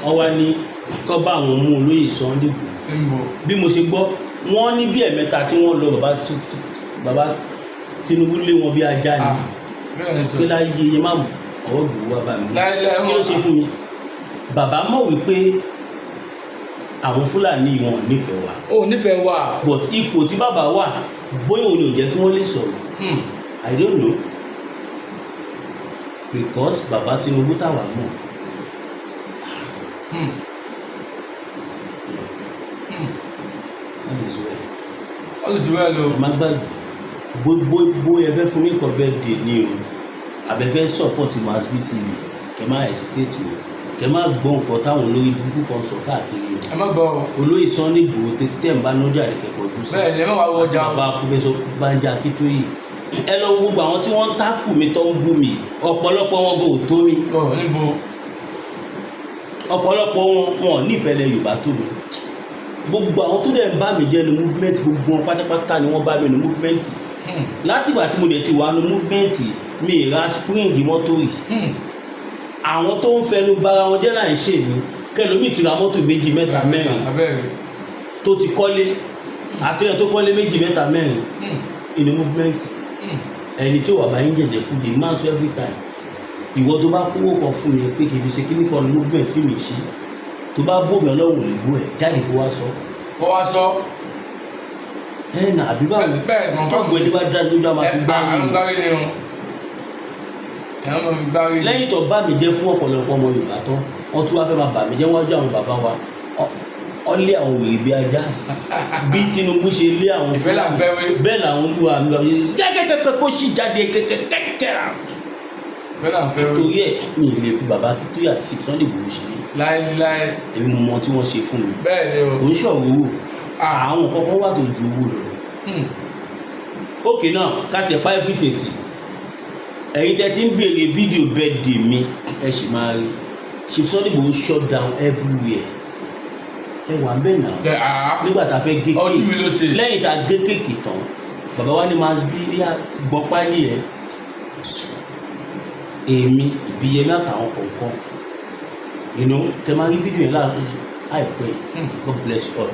wọ́n wá ní kọ́ bá àwọn mú olóyè Sunday Igboho. Ń bọ̀. Bí mo ṣe gbọ́, wọ́n ní bí ẹ̀mẹ́ta tí wọ́n lọ, bàbá Tinubu lé wọn bí ajá ni. Ah, bẹ́ẹ̀ ni sọ. Pé láyé iye má mú ọwọ́ Ìgbòho wá bá mi. Láíláí. Kí ló ṣe fún mi? Bàbá mọ̀ wípé àwọn Fúlàní wọn ò nífẹ̀ẹ́ wa. Ó nífẹ̀ẹ́ wa. But ipò tí bàbá wà, bóyá òun ò jẹ́ kí wọ́n lè sọ̀rọ̀. I don't know, because bàbá Tinubu táwa mọ̀, all is well. All is well o. Ẹ má gbàgbé, bó bó ẹ fẹ́ fún mi kọ birthday ni o, àbẹ fẹ́ support Masbi TV, kẹ má hesitate o. Kẹ má gbọ́ nǹkan táwọn olórí burúkú kan sọ káàkiri o. Ẹ má gbọ́ o. Olóyè Sunday Igboho tẹ́ ń bá nájà rẹ̀ kẹ́kọ̀ọ́ jù sí. Bẹ́ẹ̀ ni, ẹ má wá wọ ọjà o. Bàbá Professor Banji Akíntóyè. Ẹ lọ wo gbogbo àwọn tí wọ́n ń tákù mi, tó ń bú mi, ọ̀pọ̀lọpọ̀ wọn kò tó mi. Ọ níbo? Ọ̀pọ̀lọpọ̀ wọn, wọn ò nífẹ̀ẹ́ lẹ Yorùbá tó mi. Gbogbo àwọn tó dẹ̀ ń bá mi jẹ́ ní movement, gbogbo wọn pátápátá ni wọ́n bá mi ní movement. Látìgbà tí mo dẹ̀ ti wà ní movement, mi ì ra spring mọ́tò yìí. Àwọn tó ń fẹnu bara wọn jẹ́ láì ṣe mí, kẹlòmíì ti ra mọ́tò méjì, mẹ́ta, mẹ́rin, Abẹ́rẹ́. tó ti kọ́lé, àti ẹni tó kọ́lé méjì, mẹ́ta, mẹ́rin in the movement. Ẹni tí ó wà báyìí ń jẹjẹ kú di máa ń sọ every time. Ìwọ tó bá kówó kan fún mi pé kì í fi ṣe kíní kan ní movement tí mi ṣe, tó bá bó mi, Ọlọ́run ò lè bó ẹ jáde kó wá sọ. Kó wá sọ. Ẹ nà àbí báwo? Bẹ́ẹ̀ gan. Tọ́gbọ̀n ẹni bá dá lójú, a máa fi gbá Àwọn mi. Gbárí ni o, ẹ̀rọ máa fi gbárí ni. Lẹ́yìn tó bá mi jẹ́ fún ọ̀pọ̀lọpọ̀ ọmọ Yorùbá tán, wọ́n tún wá fẹ́ máa bà mí jẹ́ wájú àwọn bàbá wa. Ọ lé àwọn wèrè bí ajá, bí Tinubu ṣe lé àwọn. Ìfẹ́ là ń fẹ́ wé. Bẹ́ẹ̀ làwọn olúwa mi lọ kẹ́kẹ́kẹ́ kó sì jáde kẹ́kẹ́kẹ́. Ìfẹ́ là ń fẹ́ wé. Torí ẹ̀, mi ì lè fi bàbá Akíntóyè àti Sunday Igboho ṣe. Láéláé. Èmi mo mọ ohun tí wọ́n ṣe fún mi. Bẹ́ẹ̀ ni o. Kò ń ṣọ̀rọ̀ owó. Ah. Àwọn kọ̀ọ̀kan wà tó ju owó lọ. Ókè náà, ká tiẹ̀ pa everything tì. Ẹ̀yin tẹ́ ti ń béèrè fídíò birthday mi, ẹ sì máa rí. Chief Sunday Igboho shut down everywhere, ẹ wà ń bẹ̀ náà. Bẹ́ẹ̀ àá. Nígbà tá a fẹ́ gé Ojú mi ló ti. Lẹ́yìn tá a gé cake tán, bàbá wa ní máa bí yá gbọ́ pálí ẹ̀, èmi, Ìbíyẹmí àtàwọn kọ̀ọ̀kan tẹ máa rí fídíò yẹn láàpẹ́. God bless you all.